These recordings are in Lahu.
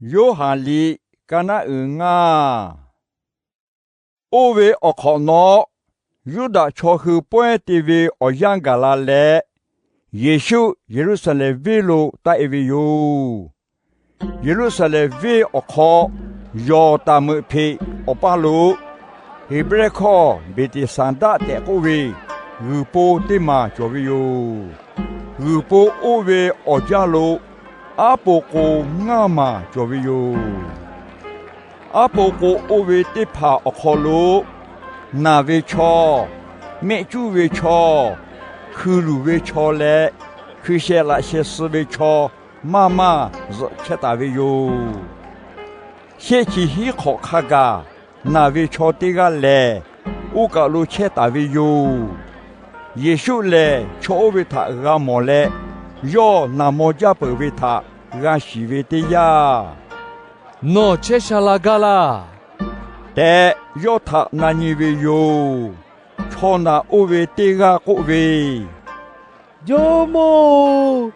Yoˇhanˬ liꞈ ka naˆ uiˍ ngaˇ. Oˇ ve awˬ hk'awꞈ nawˉ, Yuˇdaꞈ chaw hui pawehˇ te ve awˬ yanˇ gaˬ la leh, Yeˍsuˆ Yeˍruˆsaˍlehnˍ venˇ lo taˆ e ve yoˬ. Yeˍruˆsaˍlehnˍ venˇ awˬ hk'aw yawˬ taˍ meuꞈ hpeꞈ awˬ paˇ lo, Heˍbrehˇ hkawˇ Beˍteˍsaˍdaˆ tehꞈ k'oˆ ve g'uiˬ po teˇ maˬ cawˬ ve yoˬ. G'uiˬ po oˇ ve awˬ jaˇ lo aˉ po k'o ngaˇ maˬ cawˬ ve yoˬ. Aˉ po k'o oˇ ve teˇ hpaˍ awˬ hk'aw lo naˬ ve chaw, mehˆ cuˉ ve chaw, hkui luˬ ve chaw leh hkui sheh laꞈ sheh suh ve chaw maˇ maˇ zuhꞈ chehˇ taˍ ve yoˬ. Shehˆ chi hiˉ hk'awꞈ hk'a gaˬ naˬ ve chaw teˇ g'aˇ lehˬ, oˇ kaˬ lo chehˇ taˍ ve yoˬ. Yeˍsuˆ lehˬ, chaw oˇ ve htaꞈ g'a mawˬ leh, yawˇ naˬ maw jaˇ peuˬ ve htaꞈ g'a shiˍ ve teˇ yanˇ, Nawˬ chehˇ sha la gaˇ laˇ tehꞈ, yawˇ htaꞈ na nyi ve yoˬ. Chaw naˬ oˇ ve teˇ g'aˇ k'oˆ ve, Jawˇmawˇ-oˬ,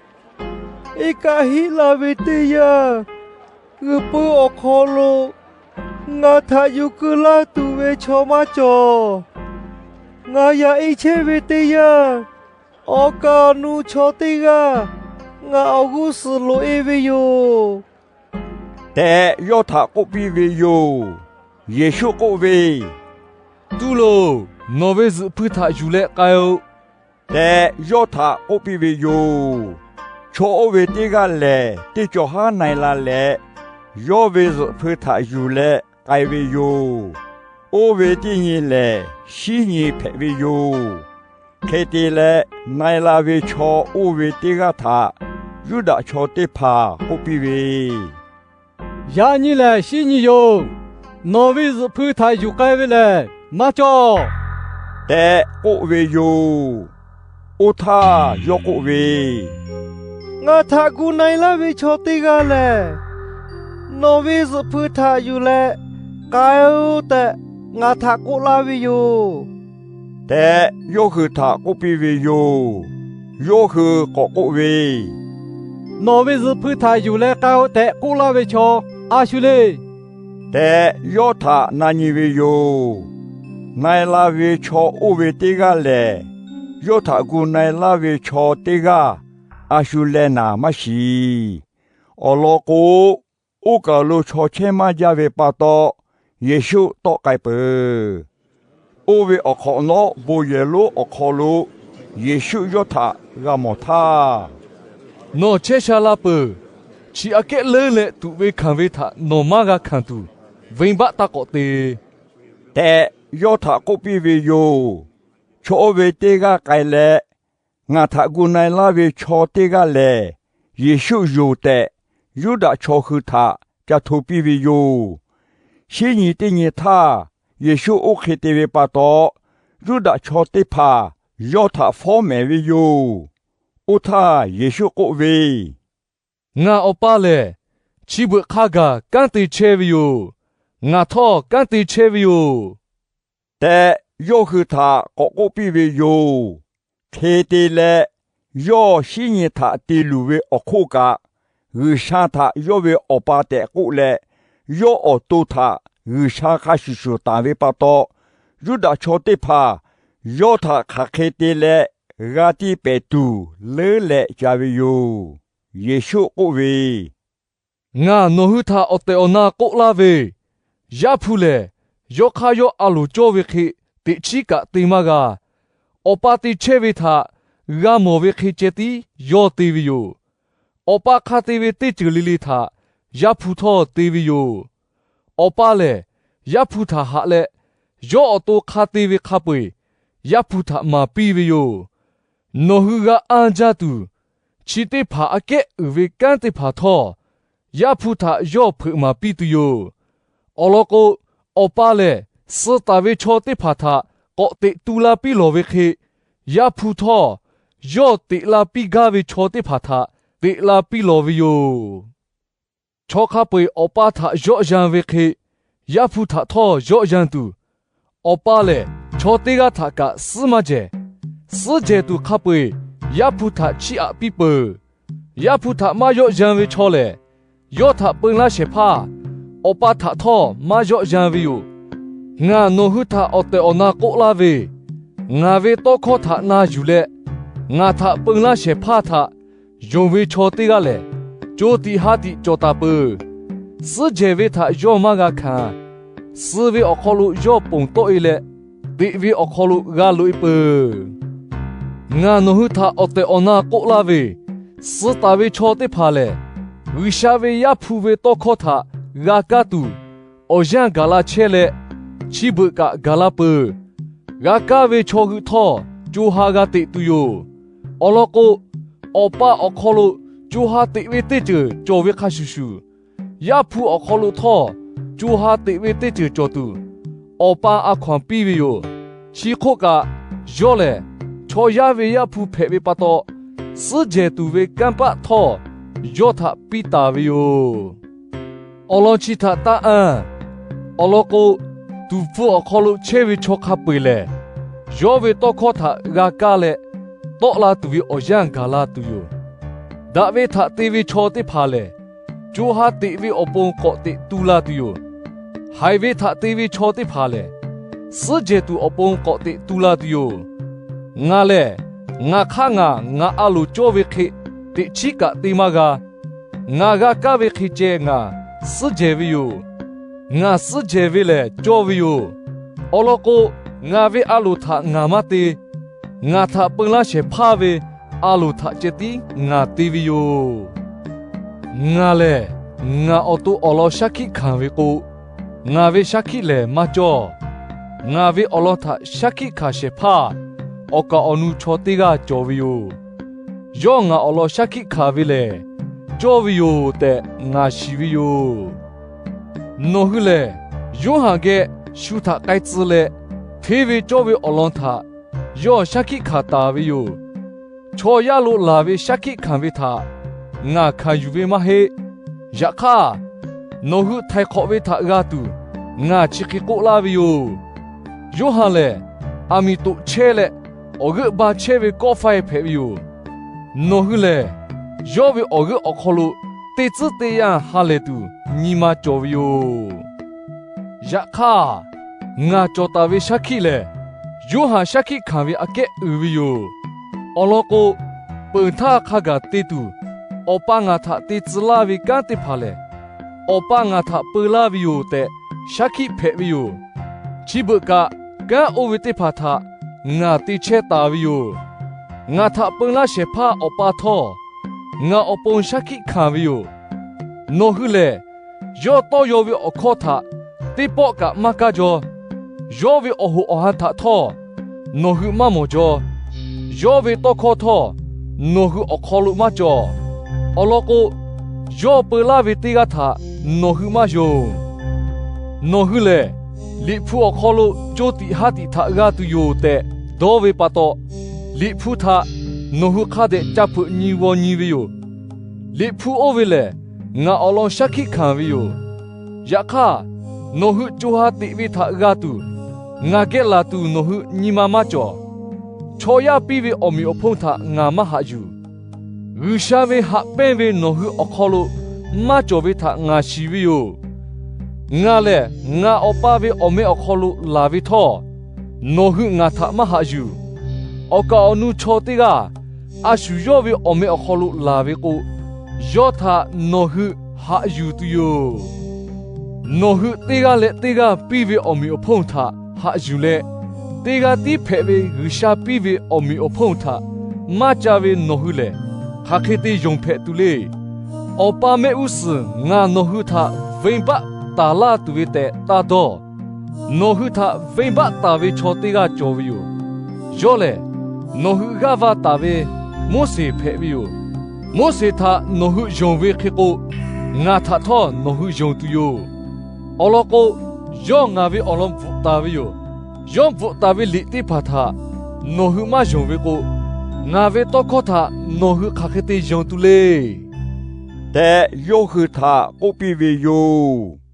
iˉ kaˆ hiˆ la ve teˇ yanˇ, g'uiˬ po awˬ hk'aw lo ngaˬ htaꞈ yuˬ keu laˇ tuˬ ve chaw maˇ cawˬ. Ngaˬ yaꞈ e chehˇ ve teˇ yanˇ, awˬ kaˍ awˬ nu chaw teˇ g'aˇ ngaˬ awˬ g'uˇ suhˍ loꞈ e ve yoˬ tehꞈ, yawˇ htaꞈ k'oˆ piˇ ve yoˬ. Yeˍsuˆ k'oˆ ve, Tuˇ loˬ, nawˬ ve zuhꞈ hpui htaꞈ yuˬ leh k'ai-o tehꞈ, yawˇ htaꞈ k'oˆ piˇ ve yoˬ. Chaw oˇ ve teˇ g'aˇ lehˬ, teˇ cawˬ haˉ na e la leh, yawˇ ve zuhꞈ hpui htaꞈ yuˬ leh k'ai ve yoˬ. Oˇ ve teˇ nyi lehˬ, shinˉ nyi hpehꞈ ve yoˬ. Hk'e te leh, na e la ve chaw oˇ ve teˇ g'aˇ htaꞈ Yuˇdaꞈ chaw teˇ hpaˍ k'oˆ piˇ ve, Yaꞈ nyi lehˬ shinˉ nyi yoˬ. Nawˬ ve zuhꞈ hpui htaꞈ yuˬ k'ai ve lehˬ maˇ cawˬ tehꞈ k'oˆ ve yoˬ. Oˇ htaˇ yawˇ k'oˆ ve, Ngaˬ htaꞈ gu na e laˇ ve chaw teˇ g'aˇ lehˬ, nawˬ ve zuhꞈ hpui htaꞈ yuˬ leh k'ai-o tehꞈ ngaˬ htaꞈ k'oˆ laˇ ve yoˬ tehꞈ, yawˇ hui htaꞈ k'oˆ piˇ ve yoˬ. Yawˇ hui k'awꞈ k'oˆ ve, Nawˬ ve zuhꞈ hpui htaꞈ yuˬ leh k'ai-o tehꞈ k'oˆ laˇ ve chaw a shu le tehꞈ, yawˇ htaꞈ na nyi ve yoˬ. Na e la ve chaw oˇ ve teˇ g'aˇ lehˬ, yawˇ htaꞈ gu na e laˇ ve chaw teˇ g'aˇ a shu leh naˍ maˇ shiˍ. Awˬ lawn k'o, oˇ kaˬ lo chaw chehˇ maˇ jaˇ ve pa taw, Yeˍsuˆ tawˆ k'ai peuˬ. Oˇ ve awˬ hk'awꞈ nawˉ, bon yehˬ lonˉ awˬ hk'aw lo Yeˍsuˆ yawˇ htaꞈ g'a mawˬ htaˇ, Nawˬ chehˇ sha la peuˬ. Chi aꞈ kehˉ leuˉ leh tuꞈ ve hkanˍ ve htaꞈ nawˬ maˇ g'a hkanˍ tuˬ, venˇbaˆ taˇ k'awꞈ te tehꞈ, yawˇ htaꞈ k'oˆ piˇ ve yoˬ. Chaw oˇ ve teˇ g'aˇ k'ai leh, Ngaˬ htaꞈ gu na e laˇ ve chaw teˇ g'aˇ lehˬ, Yeˍsuˆ yoˬ tehꞈ, Yuˇdaꞈ chaw hui htaꞈ ca hto piˇ ve yoˬ. Shinˉ nyi teˇ nyi htaˇ, Yeˍsuˆ oˇ hk'e te ve pa taw, Yuˇdaꞈ chaw teˇ hpaˍ yawˇ htaꞈ fawˉ mehˍ ve yoˬ. Oˇ htaˇ Yeˍsuˆ k'oˆ ve, Ngaˬ Awˬ pa lehˬ, chi beuꞈ hk'a gaˬ kanˉ te chehˇ ve yoˬ. Ngaˬ htawˇ kanˉ te chehˇ ve yoˬ tehꞈ, yawˇ hui htaꞈ k'awꞈ k'oˆ piˇ ve yoˬ. Hk'e te leh, yawˇ shinˉ nyi htaꞈ te luˬ ve awˬ hk'oˆ kaꞈ, G'uiˬsha htaꞈ yawˇ ve Awˬ pa tehꞈ k'oˆ leh, yawˇ awˬ to htaꞈ G'uiˬsha hk'a shuˍ shuˍ tanˍ ve pa taw, Yuˇdaꞈ chaw teˇ hpaˍ yawˇ htaꞈ hk'aˬ hk'e te leh g'a tiˇ pehˍ tuˬ leuˉ leh ca ve yoˬ. Yeˍsuˆ k'oˆ ve, Ngaˬ nawˬ hui htaꞈ awˬ tehˬ awˬ na k'oˆ laˇ ve, Yaˇ hpu lehˬ, yawˇ hk'aˇ yawˇ a loˍ cawˇ ve hk'e teꞈ chiˉ kaꞈ te maˇ g'a. Awˬ pa te chehˇ ve htaꞈ g'a mawˬ ve hk'e ceh tiˉ yawˇ te ve yoˬ. Awˬ pa hk'a te ve teˇ ceuˬ le le htaꞈ Yaˇ hpu htawˇ te ve yoˬ. Awˬ pa lehˬ, Yaˇ hpu htaꞈ haꞈ leh, yawˇ awˬ to hk'a te ve hk'a peu-eˬ Yaˇ hpu htaꞈ maˍ piˇ ve yoˬ. Nawˬ hui g'a anˇ jaˇ tuˬ, chi teˇ hpaˍ aꞈ kehˉ uiˍ ve kanˉ teˇ hpaˍ htawˇ, Yaˇ hpu htaꞈ yawˇ hpeuꞈ maˍ piˇ tuˬ yoˬ. Awˬ lawn k'o, Awˬ pa lehˬ suh taˍ ve chaw teˇ hpaˍ htaꞈ k'awꞈ teꞈ tu la piˇ lawˬ ve hk'e, Yaˇ hpu htawˇ yawˇ teꞈ la piˇ gaˇ ve chaw teˇ hpaˍ htaꞈ teꞈ la piˇ lawˬ ve yoˬ. Chaw hk'a peu-eˬ Awˬ pa htaꞈ yawˆ yan ve hk'e, Yaˇ hpu htaꞈ htawˇ yawˆ yan tuˬ, Awˬ pa lehˬ chaw teˇ g'aˇ htaꞈ kaꞈ suhˉ maˇ jehˬ. Suhˉ jehˬ tuˬ hk'a peu-eˬ Yaˇ hpu htaꞈ chiˇ aꞈ piˇ peuˬ. Yaˇ hpu htaꞈ maˇ yawˆ yan ve chaw lehˬ, yawˇ htaꞈ peu laˇ shehˍ hpaˇ, Awˬ pa htaꞈ htawˇ maˇ yawˆ yan ve yoˬ. Ngaˬ nawˬ hui htaꞈ awˬ tehˬ awˬ na k'oˆ laˇ ve, ngaˬ ve tawˇ hkawˇ htaꞈ na yuˬ leh, ngaˬ htaꞈ peu laˇ shehˍ hpaˇ htaꞈ yonˍ ve chaw teˇ g'aˇ lehˬ, co tiꞈ ha tiꞈ cawˬ taˍ peuˬ. Suhˉ jehˬ ve htaꞈ yawˇ maˇ g'a hkanˍ. Suh ve awˬ hk'aw lo yawˇ ponˬ tawˆ e leh, teꞈ ve awˬ hk'aw lo g'a loꞈ e peuˬ. Ngaˬ nawˬ hui htaꞈ awˬ tehˬ awˬ na k'oˆ laˇ ve, suh taˍ ve chaw teˇ hpaˍ lehˬ, G'uiˬsha ve Yaˇ hpu ve tawˇ hkawˇ htaꞈ g'a kaˇ tuˬ, awˬ yanˇ gaˬ la chehˇ leh, chi beuꞈ kaꞈ gaˬ la peuˬ. G'a kaˇ ve chaw hui htawˇ, co ha g'a teꞈ tuˬ yoˬ. Awˬ lawn k'o, Awˬ pa awˬ hk'aw lo co ha teꞈ ve teˇ ceuˬ cawˬ ve hk'a shuˍ shuˍ, Yaˇ hpu awˬ hk'aw lo htawˇ co ha teꞈ ve teˇ ceuˬ cawˬ tuˬ, Awˬ pa a hkaw anˬ piˇ ve yoˬ. Chi hk'oˆ kaꞈ, yawˇ lehˬ chaw yaˇ ve Yaˇ hpu hpehꞈ ve pa taw, suhˉ jehˬ tuˬ ve kanˇ paˆ htawˇ yawˇ htaꞈ piˇ taˍ ve yoˬ. Awˬ lawn chi htaꞈ taˇ anˇ. Awˬ lawn k'o, tuˍ hpfuh awˬ hk'aw lo chehˇ ve chaw hk'a peu-eˬ lehˬ, yawˇ ve tawˇ hkawˇ htaꞈ g'a kaˇ leh tawˆ la tuˬ ve awˬ yanˇ gaˬ la tuˬ yoˬ. Daꞈ ve htaꞈ te ve chaw teˇ hpaˍ lehˬ, co ha teꞈ ve awˬ pon k'awꞈ teꞈ tu la tuˬ yoˬ. Haiˬ ve htaꞈ te ve chaw teˇ hpaˍ lehˬ, suhˉ jehˬ tuˬ awˬ pon k'awꞈ teꞈ tu la tuˬ yoˬ. Ngaˬ lehˬ, ngaˬ hk'aˇ ngaˬ ngaˬ a loˍ cawˇ ve hk'e teꞈ chiˉ kaꞈ te maˇ g'a. Ngaˬ g'a kaˇ ve hk'e ceh ngaˬ suhˉ jehˬ ve yoˬ. Ngaˬ suhˉ jehˬ ve lehˬ cawˇ ve yoˬ. Awˬ lawn k'o, ngaˬ ve a loˍ htaꞈ ngaˬ maˇ te. Ngaˬ htaꞈ peu laˇ shehˍ hpaˇ ve a loˍ htaꞈ ceh tiˉ ngaˬ te ve yoˬ. Ngaˬ lehˬ, ngaˬ awˬ to awˬ lawn shaˉ hkiˆ hkanˍ ve k'o, ngaˬ ve shaˉ hkiˆ lehˬ maˇ cawˇ. Ngaˬ ve awˬ lawn htaꞈ shaˉ hkiˆ hkanˍ shehˍ hpaˇ awˬ kaˍ awˬ nu chaw teˇ g'aˇ cawˬ ve yoˬ. Yawˇ ngaˬ awˬ lawn shaˉ hkiˆ hkanˍ ve lehˬ, cawˇ ve yoˬ tehꞈ ngaˬ shiˍ ve yoˬ. Nawˬ hui lehˬ, Yoˇhanˬ geh shu htaꞈ k'ai tcuh leh, hteˇ ve cawˇ ve awˬ lawn htaꞈ yawˇ shaˉ hkiˆ hkanˍ taˍ ve yoˬ. Chaw yaˇ lo laˬ ve shaˉ hkiˆ hkanˍ ve htaꞈ ngaˬ hkanˍ yuˬ ve maˇ heˆ. Yaꞈ hk'aˇ, nawˬ hui htaiˍ hk'awꞈ ve htaꞈ g'a tuˬ ngaˬ chi hk'e k'oˆ laˇ ve yoˬ. Yoˇhanˬ lehˬ, aˬ miˍ toꞈ chehˇ leh awˬ g'euˆ ba chehˇ ve kawˆ faiˇ hpehꞈ ve yoˬ. Nawˬ hui lehˬ, yawˇ ve awˬ g'euˆ awˬ hk'aw lo teˇ tcuhˉ teˇ yanˇ ha lehˬ tuˬ nyi ma cawˬ ve yoˬ. Yaꞈ hk'aˇ, ngaˬ cawˬ taˍ ve shaˉ hkiˆ lehˬ, Yoˇhanˬ shaˉ hkiˆ hkanˍ ve aꞈ kehˉ uiˍ ve yoˬ. Awˬ lawn k'o, peuˬ htaˇ hk'a gaˬ te tuˬ Awˬ pa ngaˬ htaꞈ te tcuh laˇ ve kanˉ teˇ hpaˍ lehˬ, Awˬ pa ngaˬ htaꞈ peu laˇ ve yoˬ tehꞈ shaˉ hkiˆ hpehꞈ ve yoˬ. Chi beuꞈ kaꞈ, kanˉ oˇ ve teˇ hpaˍ htaꞈ ngaˬ te chehˇ taˍ ve yoˬ. Ngaˬ htaꞈ peu laˇ shehˍ hpaˇ Awˬ pa htawˇ, ngaˬ awˬ pon shaˉ hkiˆ hkanˍ ve yoˬ. Nawˬ hui lehˬ, yawˇ tawˇ yaw ve awˬ hkawˇ htaꞈ teˇ pawˆ kaꞈ maˇ kaˇ jaw. Yawˇ ve awˬ hoꞈ awˬ han htaꞈ htawˇ nawˬ hui maˇ mawˬ jaw. Yawˇ ve tawˇ hkawˇ htawˇ nawˬ hui awˬ hk'aw lo maˇ cawˬ. Awˬ lawn k'o, yawˇ peu laˇ ve teˇ g'aˇ htaꞈ nawˬ hui maˇ yonˍ. Nawˬ hui lehˬ, Liꞈ hpu awˬ hk'aw lo co tiꞈ ha tiꞈ htaꞈ g'a tuˬ yoˬ tehꞈ dawˇ ve pa taw, Liꞈ hpu htaꞈ nawˬ hui hk'a dehꞈ ca hpeuꞈ nyi g'aw nyi ve yoˬ. Liꞈ hpu oˇ ve lehˬ, ngaˬ awˬ lawn shaˉ hkiˆ hkanˍ ve yoˬ. Yaꞈ hk'aˇ, nawˬ hui co ha teꞈ ve htaꞈ g'a tuˬ, ngaˬ geh laˬ tuˬ nawˬ hui nyi ma maˇ cawˬ. Chaw yaˇ piˇ ve awˬ meꞈ awˬ hponˇ htaꞈ ngaˬ maˇ haꞈ yuˬ. G'uiˬsha ve haꞈ pehnˇ ve nawˬ hui awˬ hk'aw lo maˇ cawˬ ve htaꞈ ngaˬ shiˍ ve yoˬ. Ngaˬ lehˬ, ngaˬ Awˬ pa ve awˬ meh awˬ hk'aw lo laˬ ve htawˇ, nawˬ hui ngaˬ htaꞈ maˇ haꞈ yuˬ. Awˬ kaˍ awˬ nu chaw teˇ g'aˇ a shu yawˇ ve awˬ meh awˬ hk'aw lo laˬ ve k'o, yawˇ htaꞈ nawˬ hui haꞈ yuˬ tuˬ yoˬ. Nawˬ hui teˇ g'aˇ leh teˇ g'aˇ piˇ ve awˬ meꞈ awˬ hponˇ htaꞈ haꞈ yuˬ leh, teˇ g'aˇ tiˉ hpehꞈ ve G'uiˬsha piˇ ve awˬ meꞈ awˬ hponˇ htaꞈ maˇ ca ve nawˬ hui lehˬ, hk'aˬ hk'e te yonˍ hpehꞈ tuˬ le. Awˬ pa mehˆ g'uˇ suhˍ ngaˬ nawˬ hui htaꞈ venˇbaˆ taˍ laˇ tuˬ ve tehꞈ taˇ dawˇ. Nawˬ hui htaꞈ venˇbaˆ taˍ ve chaw teˇ g'aˇ cawˬ ve yoˬ. Yawˇ lehˬ, nawˬ hui g'aˇ va taˍ ve Moˉseˍ hpehꞈ ve yoˬ. Moˉseˍ htaꞈ nawˬ hui yonˍ ve hk'e k'o, ngaˬ htaꞈ htawˇ nawˬ hui yonˍ tuˬ yoˬ. Awˬ lawn k'o, yawˇ ngaˬ ve awˬ lawn bvuhꞈ taˍ ve yoˬ. Yawˇ bvuhꞈ taˍ ve liꞈ teˇ hpaˍ htaꞈ nawˬ hui maˇ yonˍ ve k'o, ngaˬ ve tawˇ hkawˇ htaꞈ nawˬ hui hk'aˬ hk'e te yonˍ tuˬ le tehꞈ, yawˇ hui htaꞈ k'oˆ piˇ ve yoˬ.